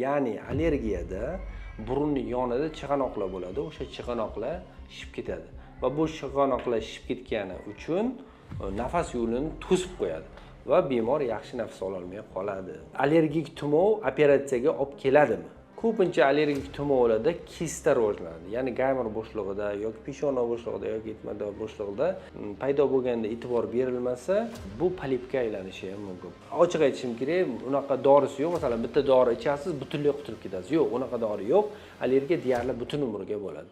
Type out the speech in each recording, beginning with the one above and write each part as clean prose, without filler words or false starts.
Ya'ni allergiyada burunni yonida chig'anoqlar bo'ladi, o'sha chig'anoqlar shishib ketadi va bu chig'anoqlar shishib ketgani uchun nafas yo'lini to'sib qo'yadi va bemor yaxshi nafas ololmay qoladi. Allergik tumov operatsiyaga olib keladimi? Ko'pincha allergik tumovlarda kista rivojlanadi, ya'ni gaymor bo'shlig'ida yoki peshona bo'shlig'ida yoki etmador bo'shlig'ida paydo bo'lganda e'tibor berilmasa, bu polipga aylanishi ham mumkin. Ochiq aytishim kerak, unaqa dorisi yo'q. Masalan, bitta dori ichasiz, butunlay qutulib ketasiz. Yo'q, unaqa dori yo'q. Allergiya deyarli butun umrga bo'ladi.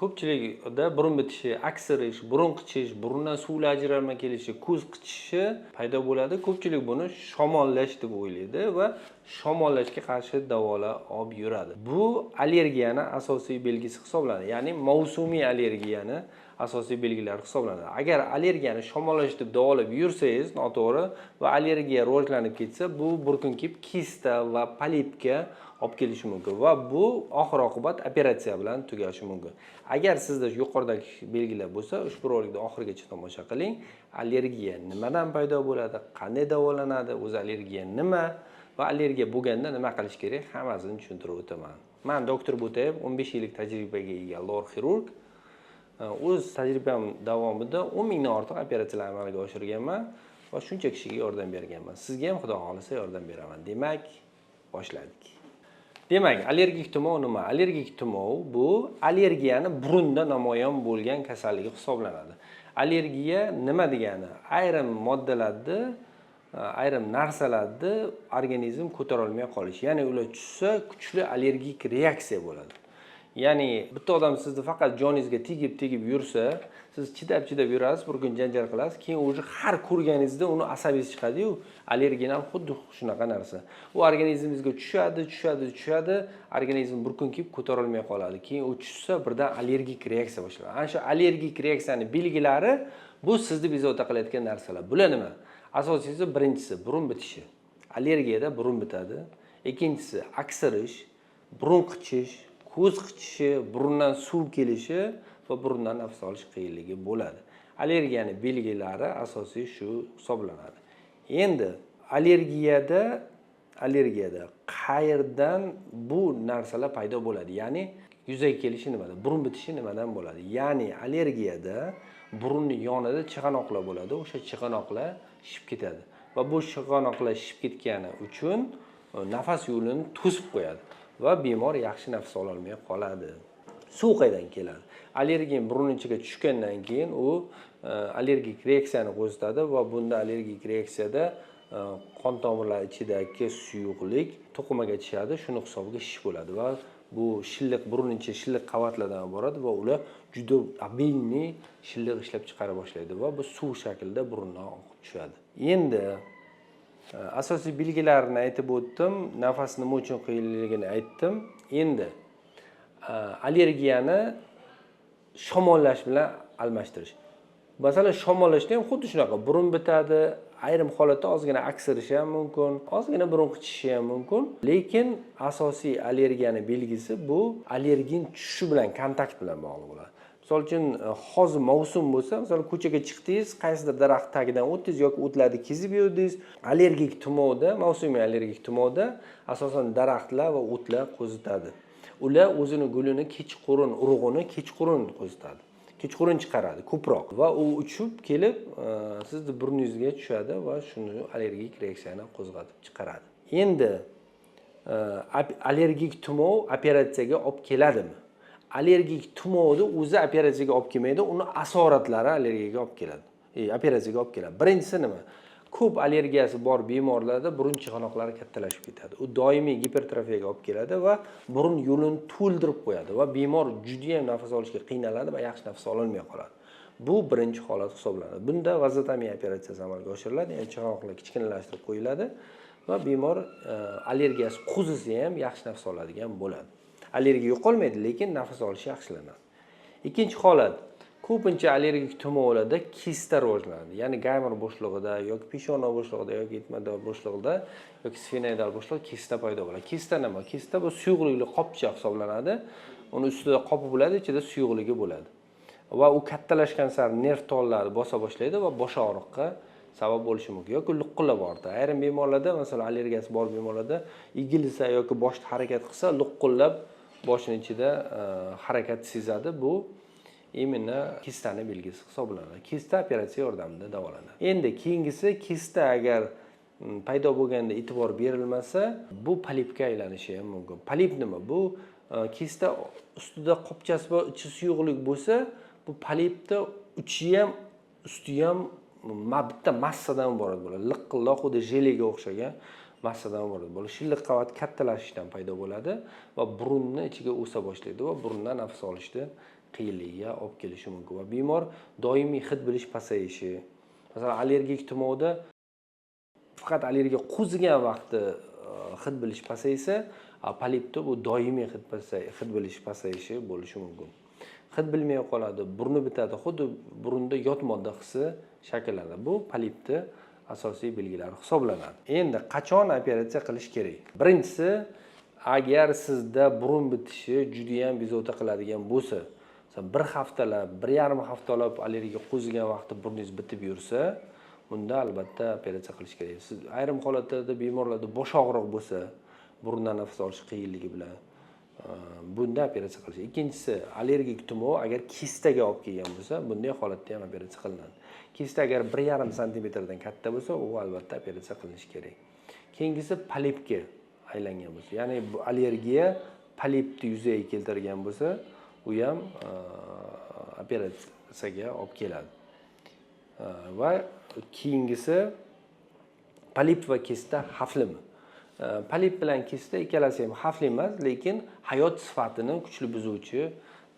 Ko'pchilikda burun bitishi, aksirish, burun qichish, burundan suvlar ajralma kelishi, ko'z qichishi paydo bo'ladi. Ko'pchilik buni shamollash deb o'ylaydi va shamollashga qarshi davolar olib yuradi. Bu allergiyani asosiy belgisi hisoblanadi, ya'ni mavsumiy allergiyani asosiy belgilari hisoblanadi. Agar allergiyani shamollash deb davolab yursangiz noto'g'ri va allergiya rivojlanib ketsa, bu bir kun kelib kista va polipga olib kelishi mumkin va bu oxir oqibat operatsiya bilan tugashi mumkin. Agar sizda yuqoridagi belgilar bo'lsa, ushbu rolikni oxirigacha tomosha qiling. Allergiya nimadan paydo bo'ladi, qanday davolanadi, o'zi allergiya nima va allergiya bo'lganda nima qilish kerak, hammasini tushuntirib o'taman. Man doktor Bo'tayev, 15 yillik tajribaga ega lor xirurg. O'z tajribam davomida 10 mingdan ortiq operatsiyalar amalga oshirganman va shuncha kishiga yordam berganman. Sizga ham Xudo xohlasa yordam beraman. Demak, boshladik. Demak, allergik tumov nima? Allergik tumov bu allergiyani burunda namoyon bo'lgan kasalligi hisoblanadi. Allergiya nima degani? Ayrim moddalarni, ayrim narsalarni organizm ko'tara olmay qolishi. Ya'ni ular tushsa, kuchli allergik reaksiya bo'ladi. Ya'ni bitta odam sizni faqat joningizga tegib tegib yursa, siz chidab chidab yurasiz, bir kun janjal qilasiz, keyin уже har ko'rganingizda uni asabingiz chiqadiyu. Allergiya ham xuddi shunaqa narsa. U organizmingizga tushadi, tushadi, tushadi, organizm bir kun kelib ko'tarolmay qoladi. Keyin u tushsa, birdan allergik reaksiya boshlanadi. Ana shu allergik reaksiyani belgilari bu sizni bezovta qilayotgan narsalar. Bular nima? Asosiysi, birinchisi burun bitishi. Allergiyada burun bitadi. Ikkinchisi aksirish, burun qichish, ko'z qichishi, burundan suv kelishi va burundan nafas olish qiyinligi bo'ladi. Allergiyani belgilari asosiy shu hisoblanadi. Endi allergiyada qayerdan bu narsalar paydo bo'ladi? Ya'ni yuzaga kelishi nimada? Burun bitishi nimadan bo'ladi? Ya'ni allergiyada burunni yonida chig'anoqlar bo'ladi, o'sha chig'anoqlar shishib ketadi va bu chig'anoqlar shishib ketgani uchun nafas yo'lini to'sib qo'yadi va bemor yaxshi nafas ololmay qoladi. Suv qayerdan keladi? Allergen burun ichiga tushgandan keyin u allergik reaksiyani qo'zg'atadi va bunda allergik reaksiyada qon tomirlar ichidagi suyuqlik to'qimaga tushadi, shuni hisobiga shish bo'ladi va bu shilliq burun ichi shilliq qavatlardan iborat va ular juda обильный shilliq ishlab chiqara boshlaydi va bu suv shaklida burundan oqib tushadi. Endi asosiy belgilarini aytib o'tdim, nafas nima uchun qiyinligini aytdim. Endi allergiyani shamollash bilan almashtirish. Masalan, shamollashda ham xuddi shunaqa burun bitadi, ayrim holatda ozgina aksirishi ham mumkin, ozgina burun qichishi ham mumkin, lekin asosiy allergiyani belgisi bu allergen tushishi bilan, kontakt bilan bog'liq bo'ladi. Misol uchun, hozir mavsum bo'lsa, masalan, ko'chaga chiqdingiz, qaysidir daraxt tagidan o'tdingiz yoki o'tlarni kezib yurdingiz. Allergik tumovda, mavsumiy allergik tumovda asosan daraxtlar va o'tlar qo'zitadi. Ular o'zini gulini kechqurun, urug'ini kechqurun qo'zitadi, kechqurun chiqaradi ko'proq va u uchib kelib sizni burningizga tushadi va shuni allergik reaksiyani qo'zg'atib chiqaradi. Endi allergik tumov operatsiyaga olib keladimi? Allergik tumovni o'zi operatsiyaga olib kelmaydi, uni asoratlari allergiyaga olib keladi, operatsiyaga olib keladi. Birinchisi nima? Ko'p allergiyasi bor bemorlarda burun chig'anoqlari kattalashib ketadi. U doimiy gipertrofiyaga olib keladi va burun yo'lini to'ldirib qo'yadi va bemor judayam nafas olishga qiynaladi va yaxshi nafas ololmay qoladi. Bu birinchi holat hisoblanadi. Bunda vazotomiya operatsiyasi amalga oshiriladi, ya'ni chig'anoqlar kichkinalashtirib qo'yiladi va bemor allergiyasi qo'zisa ham yaxshi nafas oladigan bo'ladi. Allergiya yo'qolmaydi, lekin nafas olishi yaxshilanadi. Ikkinchi holat: ko'pincha allergik tumovlarda kista rivojlanadi, ya'ni gaymor bo'shlig'ida yoki peshona bo'shlig'ida yoki etmador bo'shlig'ida yoki sfenoidal bo'shlig'ida kista paydo bo'ladi. Kista nima? Kista bu suyuqlikli qopcha hisoblanadi. Uni ustida qopi bo'ladi, ichida suyuqligi bo'ladi va u kattalashgan sari nerv tollari bosa boshlaydi va bosh og'riqqa sabab bo'lishi mumkin yoki luqillab og'ritadi. Ayrim bemorlarda, masalan, allergiyasi bor bemorlarda egilsa yoki boshda harakat qilsa, luqillab boshini ichida harakat sezadi. Bu именно kistani belgisi hisoblanadi. Kista operatsiya yordamida davolanadi. Endi keyingisi, kista agar paydo bo'lganda e'tibor berilmasa, bu polipga aylanishi ham mumkin. Polip nima? Bu kista ustida qopchasi bor, ichi suyuqlik bo'lsa, bu polipni uchi ham, usti ham bitta massadan iborat bo'ladi. Liqilloq, xuddi jelega o'xshagan massadan iborat bo'ladi. Shilliq qavat kattalashishdan paydo bo'ladi va burunni ichiga o'sa boshlaydi va burundan nafas olishda qiyinligiga olib kelishi mumkin va bemor doimiy hid bilish pasayishi. Masalan, allergik tumovda faqat allergiya qo'zigan vaqti hid bilish pasaysa, polipda bu doimiy hid bilish pasayishi bo'lishi mumkin. Hid bilmay qoladi, burni bitadi, xuddi burunda yot modda hisi shakllanadi. Bu polipni asosiy belgilari hisoblanadi. Endi qachon operatsiya qilish kerak? Birinchisi, agar sizda burun bitishi judayam bezovta qiladigan bo'lsa, masalan, bir haftalab, 1,5 haftalab allergiya qo'zigan vaqtda burningiz bitib yursa, bunda albatta operatsiya qilish kerak. Siz ayrim holatlarda bemorlarda bosh og'riq bo'lsa, burundan nafas olish qiyinligi bilan, bunda operatsiya qilish. Ikkinchisi, allergik tumov agar kistaga olib kelgan bo'lsa, bunday holatda ham operatsiya qilinadi. Kista agar 1,5 santimetrdan katta bo'lsa, u albatta operatsiya qilinishi kerak. Keyingisi, polipga aylangan bo'lsa, ya'ni bu allergiya polipni yuzaga keltirgan bo'lsa, u ham operatsiyaga olib keladi. Va keyingisi, polip va kista xavflimi? Polip bilan kista ikkalasi ham xavfli emas, lekin hayot sifatini kuchli buzuvchi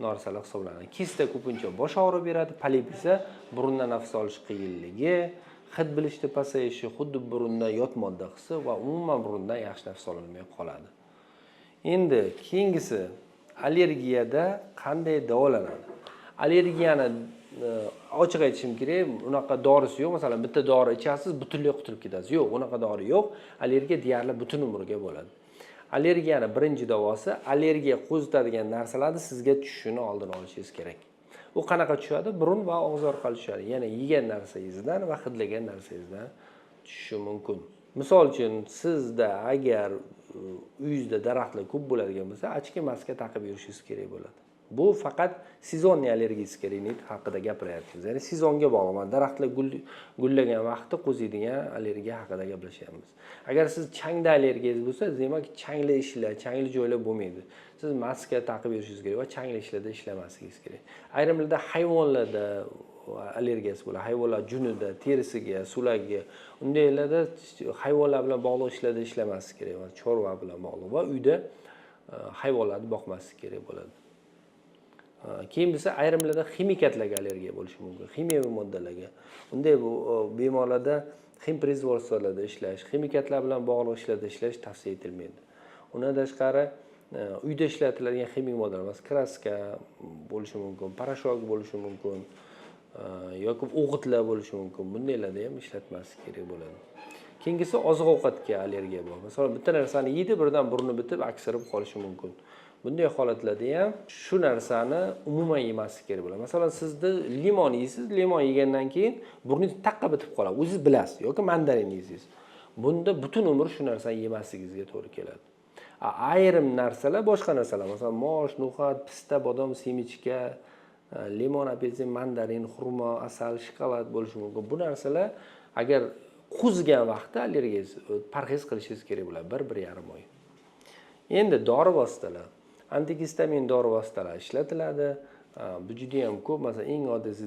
narsalar hisoblanadi. Kista ko'pincha bosh og'riq beradi, polip esa burundan nafas olish qiyinligi, hid bilishda pasayishi, xuddi burundan yot modda hisi va umuman burundan yaxshi nafas olinmay qoladi. Endi keyingisi, allergiyada qanday davolanadi? Allergiyani ochiq aytishim kerak, unaqa dorisi yo'q. Masalan, bitta dori ichasiz, butunlay qutulib ketasiz. Yo'q, unaqa dori yo'q. Allergiya deyarli butun umrga bo'ladi. Allergiyani birinchi davosi: allergiya qo'zitadigan narsalarni sizga tushishini oldini olishingiz kerak. U qanaqa tushadi? Burun va og'iz orqali tushadi. Ya'ni yegan narsangizdan va hidlagan narsangizdan tushishi mumkin. Misol uchun, sizda agar uyingizda daraxtlar ko'p bo'ladigan bo'lsa, очки, maska taqib yurishingiz kerak bo'ladi. Bu faqat сезонный аллергический rinit haqida gapiryapmiz. Ya'ni sezonga bog'liq. Mana daraxtlar gullagan vaqtda qo'ziydigan allergiya haqida gaplashyapmiz. Agar siz changda allergiyangiz bo'lsa, demak, changli ishlar, changli joylar bo'lmaydi. Siz maska taqib yurishingiz kerak va changli ishlarda ishlamasligingiz kerak. Ayrimlarda hayvonlarda allergiyasi bo'ladi. Hayvonlar junida, terisiga, sulagiga. Undaylarda hayvonlar bilan bog'liq ishlarda ishlamaslik kerak, chorva bilan bog'liq va uyda hayvonlarni boqmaslik kerak bo'ladi. Keyin bo'lsa, ayrimlarda ximikatlarga allergiya bo'lishi mumkin, ximiyaviy moddalarga. Unday bu bemorlarda химпроизводство larda ishlash, ximikatlar bilan bog'liq ishlarda ishlash tavsiya etilmaydi. Undan tashqari, uyda ishlatiladigan ximik moddalar, masalan, краска bo'lishi mumkin, порошок bo'lishi mumkin yoki o'g'itlar bo'lishi mumkin. Bundaylarda ham ishlatmaslik kerak bo'ladi. Keyingisi, oziq ovqatga allergiya bor. Masalan, bitta narsani yeydi, birdan burni bitib, aksirib qolishi mumkin. Bunday holatlarda ham shu narsani umuman yemaslik kerak bo'ladi. Masalan, sizni limon yeysiz, limon yegandan keyin burningiz taqqa bitib qoladi, o'zingiz bilasiz, yoki mandarin yeysiz. Bunda butun umr shu narsani yemasligingizga to'g'ri keladi. Ayrim narsalar, boshqa narsalar, masalan, mosh, no'xat, pista, bodom, семечка, limon, apelsin, mandarin, xurmo, asal, shokolad bo'lishi mumkin. Bu narsalar agar qo'zigan vaqtda allergiyangiz, parhez qilishingiz kerak bo'ladi 1-1,5 oy. Endi dori vositalar, antigistamin dori vositalari ishlatiladi. Bu juda yam ko'p. Masalan, eng oddiysi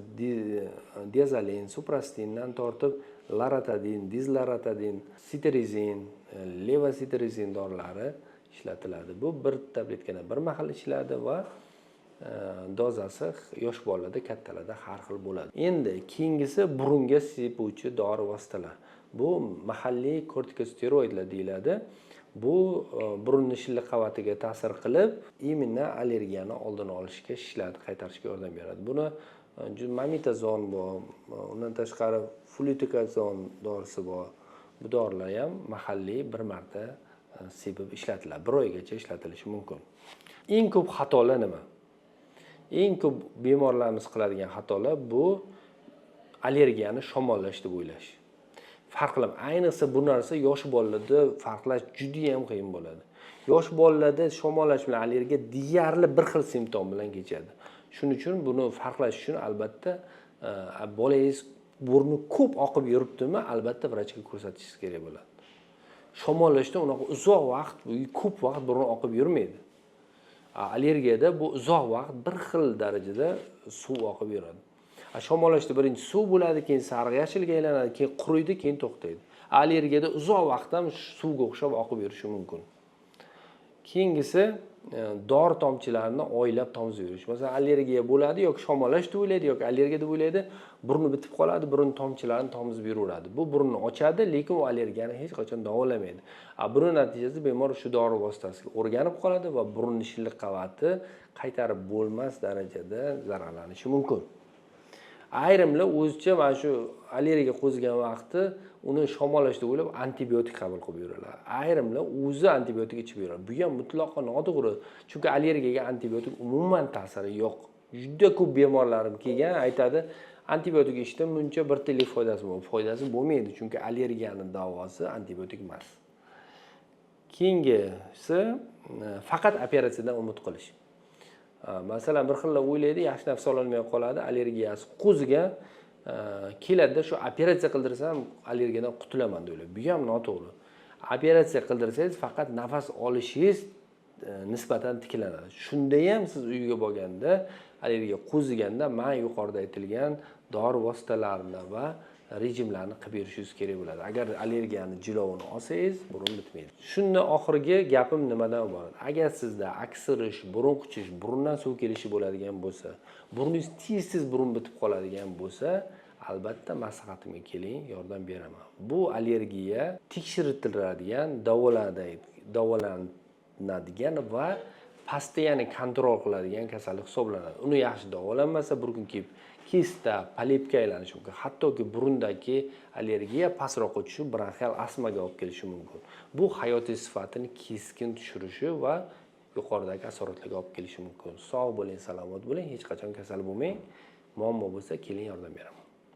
diazolin, suprastindan tortib loratadin, desloratadin, setirizin, levosetirizin dorilari ishlatiladi. Bu bir tabletkadan bir mahal ichiladi va dozasi yosh bolalarda, kattalarda har xil bo'ladi. Endi keyingisi, burunga sepuvchi dori vositalar. Bu mahalliy kortikosteroidlar deyiladi. Bu burunni shilliq qavatiga ta'sir qilib, именно allergiyani oldini olishga, shishlarni qaytarishga yordam beradi. Buni mometazon bor, undan tashqari flutikazon dorisi bor. Bu dorilar ham mahalliy bir marta sepib ishlatiladi, bir oygacha ishlatilishi mumkin. Eng ko'p xatolar nima? Eng ko'p bemorlarimiz qiladigan xatolar bu allergiyani shamollash deb o'ylash. Farqlab, ayniqsa bu narsa yosh bolalarda farqlash juda ham qiyin bo'ladi. Yosh bolalarda shamollash bilan allergiya deyarli bir xil simptom bilan kechadi. Shuning uchun buni farqlash uchun albatta bolangiz burni ko'p oqib yuribdimi, albatta vrachga ko'rsatishingiz kerak bo'ladi. Shamollashda unaqa uzoq vaqt, ko'p vaqt burun oqib yurmaydi. Allergiyada bu uzoq vaqt bir xil darajada suv oqib yuradi. Shamollashda birinchi suv bo'ladi, keyin sariq yashilga aylanadi, keyin quriydi, keyin to'xtaydi. Allergiyada uzoq vaqt ham suvga o'xshab oqib yurishi mumkin. Keyingisi dori tomchilarini oylab tomizib yurish. Masalan, allergiya bo'ladi, yoki shamollash deb o'ylaydi, yoki allergiya deb o'ylaydi, burni bitib qoladi, burun tomchilarini tomizib yuraveradi. Bu burunni ochadi, lekin u allergiyani hech qachon davolamaydi. Buni natijasida bemor shu dori vositasiga o'rganib qoladi va burunni shilliq qavati qaytarib bo'lmas darajada zararlanishi mumkin. Ayrimlar o'zicha mana shu allergiya qo'zigan vaqti uni shamollash deb o'ylab antibiotik qabul qilib yuradilar. Ayrimlar o'zi antibiotik ichib yuradi. Bu ham mutlaqo noto'g'ri, chunki allergiyaga antibiotik umuman ta'siri yo'q. Juda ko'p bemorlarim kelgan, aytadi, antibiotik ichdim, buncha bir tiyinlik foydasi bo'lmadi. Foydasi bo'lmaydi, chunki allergiyani davosi antibiotik emas. Keyingisi faqat operatsiyadan umid qilish. Masalan, bir xillar o'ylaydi, yaxshi nafas ololmay qoladi, allergiyasi qo'zigan, keladida shu operatsiya qildirsam allergiyadan qutulaman deb o'ylaydi. Bu ham noto'g'ri. Operatsiya qildirsangiz faqat nafas olishingiz nisbatan tiklanadi. Shunda ham siz uyga borganda allergiya qo'ziganda man yuqorida aytilgan dori vositalarini va rejimlarni qilib berishingiz kerak bo'ladi. Agar allergiyani jilovini olsangiz, burun bitmaydi. Shunda oxirgi gapim nimadan iborat? Agar sizda aksirish, burun quchish, burundan suv kelishi bo'ladigan bo'lsa, burningiz tez-tez burun bitib qoladigan bo'lsa, albatta maslahatimga keling, yordam beraman. Bu allergiya tekshirtiladigan, davolanadigan va постоянно контроль qiladigan kasallik hisoblanadi. Uni yaxshi davolanmasa, bir kun kelib kista, polipga aylanishi mumkin. Hattoki burundagi allergiya pastroqqa tushib, bronxial astmaga olib kelishi mumkin. Bu hayotiy sifatini keskin tushirishi va yuqoridagi asoratlarga olib kelishi mumkin. Sog' bo'ling, salomat bo'ling, hech qachon kasal bo'lmang. Muammo bo'lsa, keling, yordam beraman.